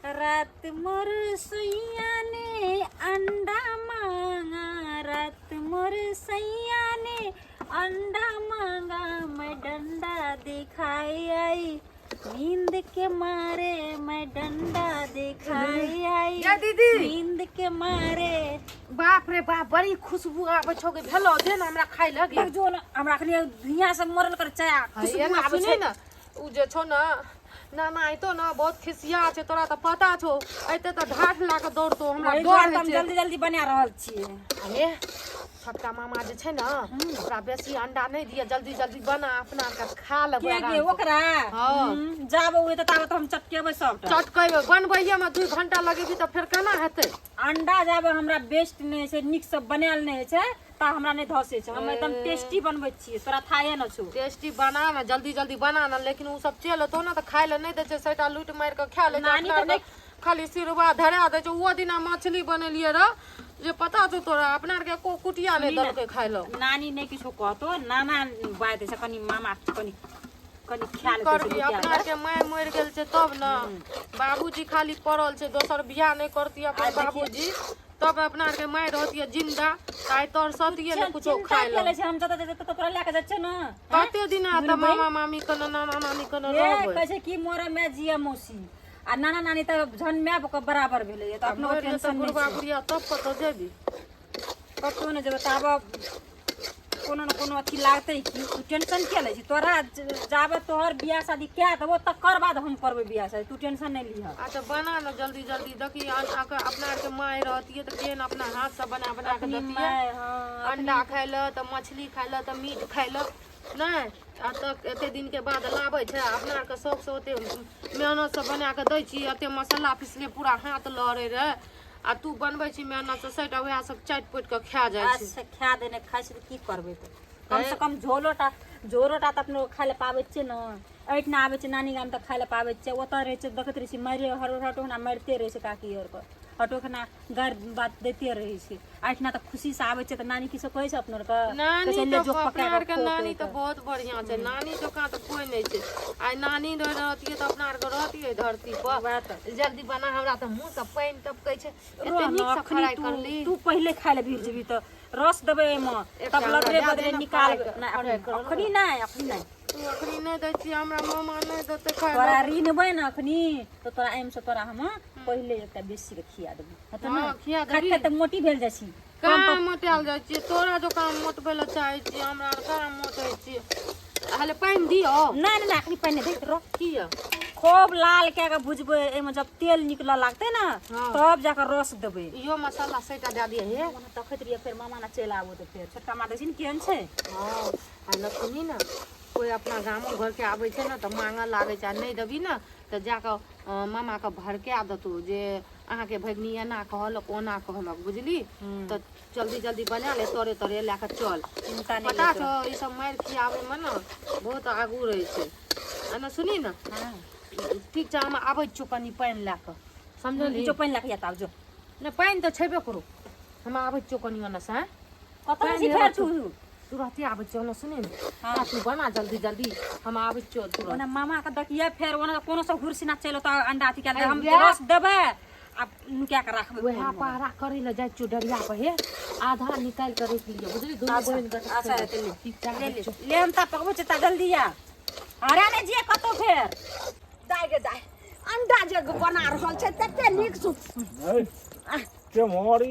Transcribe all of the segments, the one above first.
रात मोर सैया ने अंडा मांगा, रात मोर सैया ने अंडा मांगा, मैं डंडा दिखाई आई, नींद के मारे मैं डंडा दिखाई आई। या दीदी। नींद के मारे। बाप रे बाप, बड़ी खुशबू आबै छौ गे। भेलो दे ने हमरा खाइ लगे। जो न हमरा अखनी धुइयाँ सब मरल कर चाय खुशबू आबै सुनै छै। ने उ जे छौ ने नाना अयतो ने बहुत खिसिया छै, तोरा तऽ पता छौ, अयते तऽ ढाठ ला कऽ दौड़तो, हमरा ओहि डर दुआरे तऽ होइ हम छै। जल्दी जल्दी बना रहल छियै। अरे छोटका मामा जे छै ने ओकरा बेसी अंडा नहि दिअ, जल्दी जल्दी बना, अपना आरके खा लेबै के आराम गे से। ओकरा? हाँ। जाब ओ तऽ ताबत हम चटकेबै सबटा। चटकेबै, बनबैये मे 2 घंटा लगेबी तऽ फेर केना हेतै? अंडा जाब हमरा बेस्ट नहि होइ छै, नीकसँ बनायल नहि होइ छै ता हमरा नहि धसै छै। हम एकदम टेस्टी बनबै छियै, तोरा थाहे न छौ। टेस्टी बना ने, जल्दी जल्दी बना ने, लेकिन ओ सब चलि एतौ ने तऽ खाय लए नहि दै छै, सबटा लूटि मारि कऽ खा लै छै। नानी अपना तऽ आरके खाली सिरवा धरा दै छै। ओहो दिना मछली बनेलियै रह जे पता छौ तोरा, अपना आरके एको कुटिया नहि सुनी ने। देलकै खाय लए। नानी नहि किछो कहतो, नाना बाजि दै छै कनि, मामा कनि कनि खा लेतै से करबी लुटिया अपना कऽ। आरके माय मरि गेल छै तब ने, बाबूजी खाली पड़ल छै, दोसर बियाह नहि करती अपन आ देखिए। बाबूजी, तब अपना आरके माय रहतियै जिंदा तऽ आइ तरसतियै ने कुछो चिन्ता खाय के लए। लै छै? हम जतऽ जतऽ ततऽ तोरा लए कऽ जाइ छियौ ने। कते दिना तऽ दुनू बहिन। मामा मामी कने नाना नानी कने ए रहबै। कहै छै कि मोरा माय जिया मौसी आ नाना नानी तऽ जहन माय के बराबर भेलै तऽ अपनो मरि जेतै टेंशन नहि बुढ़बा छै। बुढ़िया तब कतऽ जेबी? कतहु नहि जेबै, ताबऽ कोनो ने कोनो अथी लागतै की। तू टेंशन किया लै छी? तोरा जाबे तोहर बियाह शादी कए देबो तकर बाद हम करबै बियाह शादी, तू टेंशन नहि लिह। अच्छा बना ने जल्दी जल्दी। देखी अपना आरके माय रहतियै तऽ केहन अपना हाथसँ बना बना कऽ अपनी दैतियै। माय, हँ। अंडा खाय लए तऽ मछली खाय लए तऽ मीट खाय लए नहि, आ तऽ एते दिनके बाद लाबै छै, अपना आरके शौकसँ ओते मेहनतसँ बना कऽ दै छी, एते मसाला पिसलियै पूरा हाथ लहरै रहै, आ तू बनबै छी मेहनतसँ सभटा उएह सब चाटि पुटि कऽ खा जाइ छै। अच्छा खा देने खाइ छै तऽ की करबै? तऽ कम से कम झोलो टा झोरो टा तऽ अपनो खाय लए पाबै छियै ने। एहिठिना आबै छै नानी गाम तऽ खाय लए पाबै छियै, ओतऽ रहै छै देखैत रहै छी मारिए हर हटोखना मारिते रहै छै, काकी आरके हटोखना गारि बात दैते रहै छै। एहिठिना तऽ खुशीसँ आबै छै तऽ नानी की सब कहै छै अपनो आरके? कहै नानी छै, ले तऽ जो अपना पकाए कऽ आरके खो नानी कहि तऽ कऽ। बहुत बढ़िआँ छै, नानी जकाँ तऽ कोइ नहि छै। आइ नानी रहतियै तऽ अपना आरके रहतियै धरती पर। वएह तऽ। जल्दी बना, हमरा तऽ मुँह से पानि टपकै छै। एते रह नीक ने से अखनी फ्राइ तू करली। तू पहिले खाय लए भिड़ जेबही तऽ रस देबै एहिमे एकटा तब हमरा लदरे दए बदरे दे ने निकालबै। फ्राइ नहि फ्राइ करल। अखनी नहि, अखनी नहि। तू अखनी नहि दै छी हमरा, मामा नहि देतै खाय तोरा लए। रिनबै ने अखनी तऽ तोरा एहिमे से तोरा हम पहिले एकटा बेसी के खिया देबो, हेतौ ने? हँ, खिया खाइत देबही। खाइत तऽ मोटी भेल जाइ छी। कहाँ मोटायल जाइ छियै? तोरा जकाँ मोटबै लए चाहै छियै, हमरा आर कहाँ मोटै छियै? हले पानि दियौ। नहि नहि नहि, अखनी पानि नहि दैत रह। किया? खूब लाल कए कऽ भुजबै एहिमे, जब तेल निकलऽ लागतै ने हँ। तब जाकऽ रस देबै। इहो मसाला सैटा दए दिअ हे। ओना तखैत रहियै, फेर मामा ने चलि आबो तऽ फेर छोटका मामा देखै छी ने केहन छै। हँ, आ न सुनी ने, कोइ अपना गामो घरके आबै छै ने तऽ मांगऽ लागै छै, आ नहि देबही ने तऽ जाकऽ मामाके भड़का देतौ जे अहाँके भगिनी एना कहलक ओना कहलक, बुझली? तऽ जल्दी जल्दी बना ले, तोरे तोरे लए कऽ चल। चिन्ता नहि पता ले। छौ, ई सब मारि खियाबैमे ने बहुत आगू रहै छै। आ ने सुनी ने। हँ। ठीक छै, हम आबै छियौ कनि पानि लए कऽ, समझली? जो पानि लए कऽ आब जो। नहि, पानि तऽ छेबे करू, हम आबै छियौ कनि ओन्नसँ आँय। कतऽ पानि छी लेबऽ फेर छौ। तू? तुरते आबै छियौ ने, सुनी ने। हाँ। तू बना जल्दी जल्दी, हम आबै छियौ तुरत। ओना मामा के देखिए फेर ओना कोनो सब हुरसिना चलि तऽ अंडा अथी कए हम वएह- रस देबै आ नुका के राखबै वएह फोनमे। पहरा करै लए जाइ छियौ डरिया पर, हे आधा निकालि कऽ राखि लिअ, बुझली? दुनू अच्छा, बहिन के अच्छा, एते ले। ठीक छै, ले आबै ले छियौ। ले, हम ता पकबै छियै, ता जल्दी आ, हरा नहि जिए कतौ फेर। दाय गे दाय, अंडा जे बना रहल छै तते नीक सु केम्हर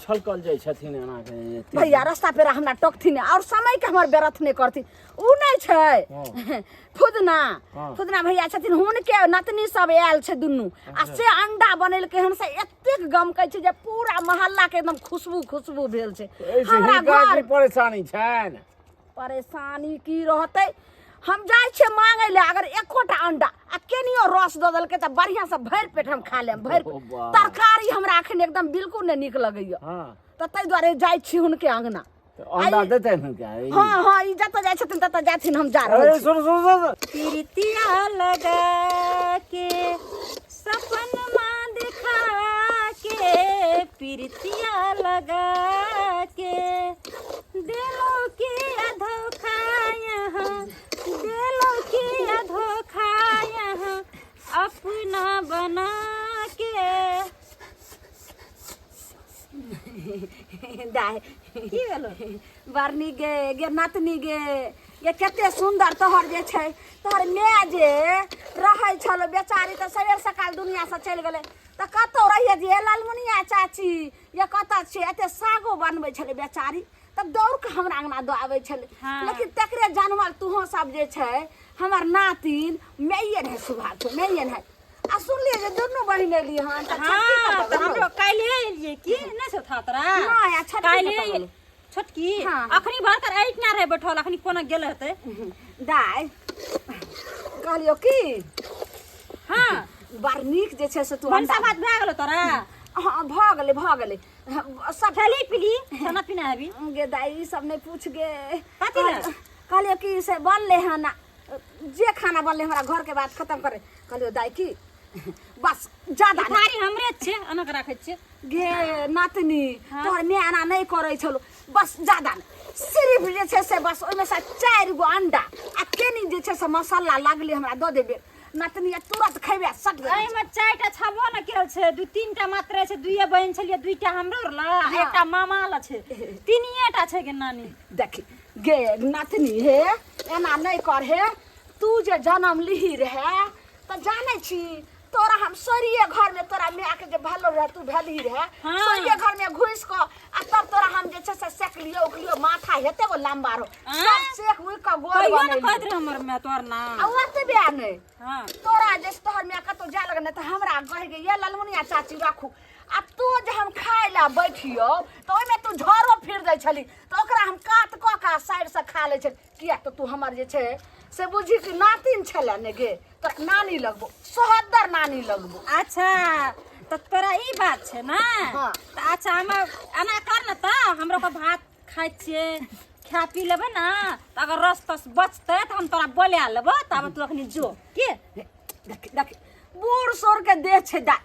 छलकल जाइ छथिन एना के? भैया, रास्ता पेरा हमरा टोकथिन और समय के हमर व्यर्थ नहि करथिन। उ नहि छै फुदना? हाँ। फुदना भैया छथिन, हुनके नतनी सब आयल छै दुनू, आ से अंडा बनेलकै हन से एतेक गमकै छै जे पूरा मोहल्ला के एकदम खुशबू खुशबू भेल छै। एहिसँ हमरा हिनका घर की परेशानी छनि? परेशानी की रहतै? हम जाइ छियै मांगै लए, अगर एकोटा अंडा आ केनियो रस दऽ देलकै तऽ बढ़िआँ से भरि पेट हम खा लेब, भरि ओ पेट। वाह। तरकारी हमरा एखन एकदम बिल्कुल नहि नीक लगैया। तऽ ताहि दुआरे जाइ छी हुनके अंगना। तऽ अंडा देतै हुनका ई? हँ हँ, ई जतऽ जाइ छथिन ततऽ जाथिन, हम जा रहल ए छी। सुन सुन सुन। प्रीतिया लगा के सपनमा देखा के, प्रीतिया लगा के दिलो के धोखा यहाँ, दिलो के धोखा यहाँ अपना बना दाय की भेलो? बरनी गे, गे नातनी गे, ये कते सुंदर तोहर जे छै, तोहर माय जे रहै छलो बेचारी तऽ सवेर सकाल दुनिया से चलि गेलै, तऽ कतौ रहिए जे लालमुनिया चाची ये कतऽ छियै, एते सागो बनबै छलै बेचारी, तब दौड़ के हमरा अंगना दऽ आबै छलै। हाँ। लेकिन तकरे जानवर तुहो सब जे छै हमर नातिन माइए रहै सुभाष छौ, माइए रहै। आ सुनलियै जे दुनू बहिन एली हन तऽ छोटकी हाँ, कतऽ तऽ गेलौ? हमरो काल्हिए एलियै की नहि छौ था तोरा? नहि, आ छोटकी काल्हिए कतऽ गेलौ? छोटकी हाँ। अखनी भरकर ऐठना रहे बैठल, अखनी कोना गेल हेतै। दाय कहलियौ की, हाँ, बड़ नीक जे छै से तू भनसा अंडा भात भए गेलो तोरा? हाँ, भऽ गेलै, भऽ गेलै सब। खेली पीली खाना पीना हेबी? गे दाइ, ई सब नहि पूछ गे। कथी लए? कहलियौ कि से बनलै हन, जे खाना बनलै हमरा घरके बात खतम करे। कहलियौ दाइ की बस ज्यादा ई थारी हमरे छै, अनक राखै छियै। गे नातनी, हाँ। तोहर माय एना नहि करै छलो। बस ज्यादा नहि, सिर्फ जे छै से बस ओहिमे से 4 गो अंडा आ केनी जे छै से मसाला लागलै हमरा दऽ देबे नातनी, आ तुरंत खैबे सट गेलै। एहिमे 4टा छबो ने केल छै, दू तीनटा मात्र छै। दुइये बहिन छलियै, दुइटा हमरो ल आ हाँ। एकटा मामा ल छै, तीनिएटा छै गे नानी। देखी गे नातनी, हे एना नहि कर हे। तू जे जनम लिही रहे तऽ जानै छी तोरा हम सोरिये घर में तोरा माय के जे भेलो रहे, तू भेलही रहे, हाँ। सोरिये घर में घुसि कऽ आ तब तोरा हम जे छै से सेकलियो उकलियो, माथा हेते गो लम्बा रहो, आँय? सब सेक उक कऽ गोल कहियो ने बनेलियो। कहैत रहे हमर माय तोहर नाम। आ ओतबे नहि, हाँ। तोरा जे तोहर माय कतौ जाय लगल तऽ हमरा कहि गे ये ललमुनिया चाची राखू, आ तू जे हम खाय लए बैठियौ तऽ ओहिमे तू झरो फिर दै छली, तऽ ओकरा हम कात कऽ कऽ साइड से खा लै छली, किएक तऽ तू हमर जे छै से बुझी कि नातिन छलै ने गे, तोरा नानी लगबो, सोहदर नानी लगबो। अच्छा तऽ तोरा ई बात छै ने? हाँ। तऽ अच्छा हम एना कर ने, तऽ हमरो के भात खाइ छियै, खा पी लेबै ने, तऽ अगर रस तस बचतै तऽ हम तोरा बोला लेबो, तब तू अखनी जो के। देख देख, बूढ़ सूढ़ के देह छै दाइ,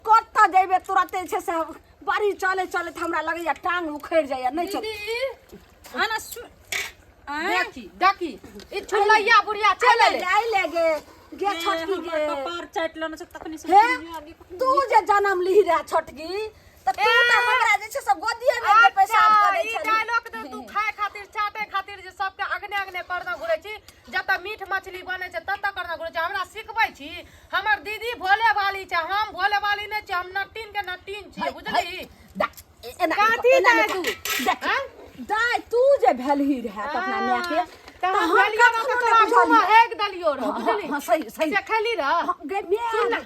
कतऽ जेबै तुरते छै से बड़ी चले चले तऽ हमरा लगैया टांग उखड़ि जाइया, नहि चल। दीदी आना सुन, आँय? देखी देखी ई छुलैया बुढ़िया चल एलै। आइ ले गे, गे छोटकी हमर गे, कपार चाटि लेने छै तखनी से। हे तू जे जनम लिही रहे छोटकी, तऽ तू तऽ हमरा जे छै से गोदिये मे जे पेशाब अच्छा, कऽ दै ई छली। डायलॉग तऽ तू खाय खातिर चाटे खातिर जे सबके अगने अगने करना घुरै छी, जतऽ मीट मछली बनै छै ततऽ करना घुरै छी, हमरा सिखबै छी? हमर दीदी भोले वाली छै, हम भोले वाली नहि छी, हम नट्टीन के नट्टीन छियै, बुझली? दा, एना काथी एना दाइ नहि तू? देख आँय? दाइ, तू जे भेलही रहे तऽ अपना माय के तऽ हम हम भेलियो रह कखनो तऽ नहि तोरा बुझलियै। मुँहमे हेक देलियो रह, हाँ, बुझली? हाँ, सही सही। से खेली रह? हाँ, गे माय। सुन ना,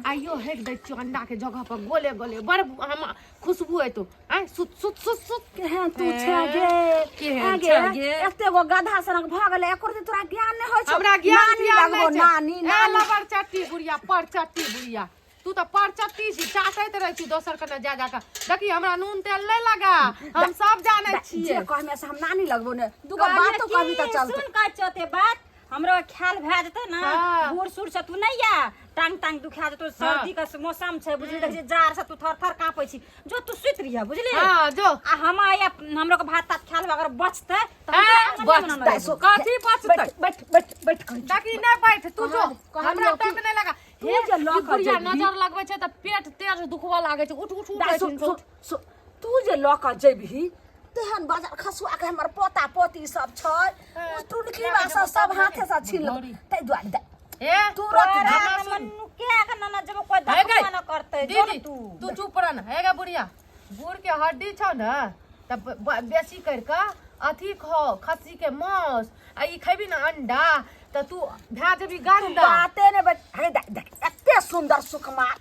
आइयो हेक दै छियौ अंडा के जगह पर गोले गोले, बड़ हम खुशबू एतो। आँय, सुत सुत सुत सुत। केहन तू छै गे? केहन आँ गे, छै गे? एते गो गधा सनक भऽ गेलै, एको रत्ती तोरा ज्ञान नहि होइ छौ। हमरा ज्ञान नानी ज्ञान लगबो, नहि छै। नानी ए नानी। लबर चट्टी बुढ़िया, पर चट्टी बुढ़िया, तू तऽ पर चट्टी छी, चाटैत रहै छी दोसर कने जा जा कऽ। देखी, हमरा नून तेल नहि लगा, हम सब जानै जे छियै। कहमे से हम नानी लगबो ने, दूगो कहलियै बातो कहबी तऽ की, चलतै। सुन कहै छियौ ते बात, हमरो ख्याल भए जेतै ने। हाँ। बूढ़ सूढ़ से तू नहि या, टांग टांग दुखा जेतौ, सर्दी के मौसम छै, बुझली? देखै छियै जाड़ से तू थर थर काँपै छी। जो तू सुति रहिह, बुझली? हाँ, जो। आ हम आया हमरो के भात तात खायल अगर बचतै तऽ हम हैं, तोरा अंगने बचतै। बनाने देबौ। कथी बचतै? बैठ बैठ बैठ बैठ कहै छी। देखी, नहि बैठ तू, जो। कहलियौ हमरा कि टक नहि लगा। तू हे, जे लऽ ई कऽ बुढ़िया जेबही। नजर लगबै छै तऽ पेट तेज दुखबऽ लागै छै, उठ उठ उठ। दाइ, सुन सुन सुन, तू जे लऽ कऽ जेबही तेहन बाजार खसुआ के हमर पोता पोती सब छै, ओ टुनकी बा सब हाथे से छीन लेतौ, ताहि दुआरे दाइ ए तुरत तोरा हमरा हमर सुन। नुकिया के नना जब कोई हे गई। धक्का न करतै, जो दीदी न तू। तू चुप रह न। हे गे बुढ़िया, बूढ़ के हड्डी छौ ने तऽ बेसी करि कऽ अथी खाओ, खस्सी के मांस, आ ई खेबी ने अंडा तऽ तू भए जेबी गंदा। बाते ने बच। हे देख देख, एते सुंदर सुकमार,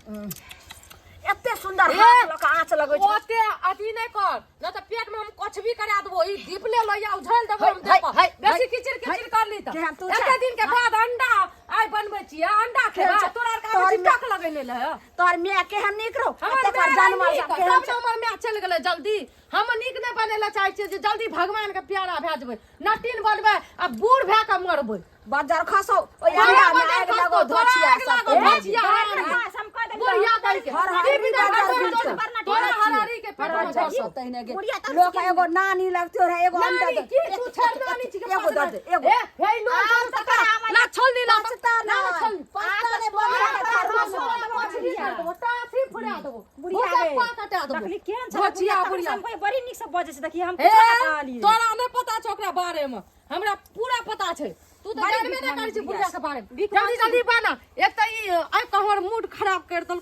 एते सुंदर हे, हाथ लऽ कऽ आँच लगै छै। ओते अथी नहि कर, न तऽ पेट में हम कुछ भी करा देबो, ई दीप ले लोहिया उझल देबो हम है, देह पर। है, बेसी है, किचिर है। किचिर कर ली तऽ केहन तू एते छै? दिन के बाद अंडा आइ बनबै छियै, अंडा केहन खेबै छै? तोरा आर के तोहर आबै छी टक लगेने लए। तोहर माय केहन नीक रहो, हमर तकर माय जानवर नीक, सब केहन तब छै? ने हमर माय चलि गेलै जल्दी। हम नीक नहि बनै लए चाहै छियै जे जल्दी भगवान के प्यारा भए जेबै, नटीन बनबै आ बूढ़ भए कऽ मरबै। बजर खसौ ओहि तोरा अंडा में बजर आगि खसतौ, लगौ तोरा धोछिया आगि सब लागौ, के। धोछिया घर हरामी। पर घास हम कऽ देलियौ। बुढ़िया दै के। हर हर दीदी बजर तोरा बीच। तोरा तोरा हरारी के पेट में अच्छा धस। तहिने गे बुढ़िया तब लोक एगो नानी लगतो रहे एगो अंडा नानी दे की तू छेड़ नानी छी के एगो दे दे, एगो ए हे लो आम तऽ तोरा आमा ला छोल ला पचता ना नहि, छोल पचता नहि, बढ़िया तोरा खाना रसोड़ा मछली कर देबो टाफी फुरा देबो बुढ़िया भुजा गे। पा कटा देबो देखली केहन छलै भोचिया बुढ़िया, तखन बुढ़िया। से हम कहियै, बड़ी नीक से बजै छै देखियै हम हे कुछो नहि कहलियै। तोरा नहि पता छौ ओकरा बारे में हमरा पूरा पता छै तू तऽ बड़ी जानबे नहि भीख करै छी मांगै बुढ़िया के बारे में भीख जल्दी जल्दी बना एक तऽ ई आइ तऽ हमर मूड खराब करि देलक।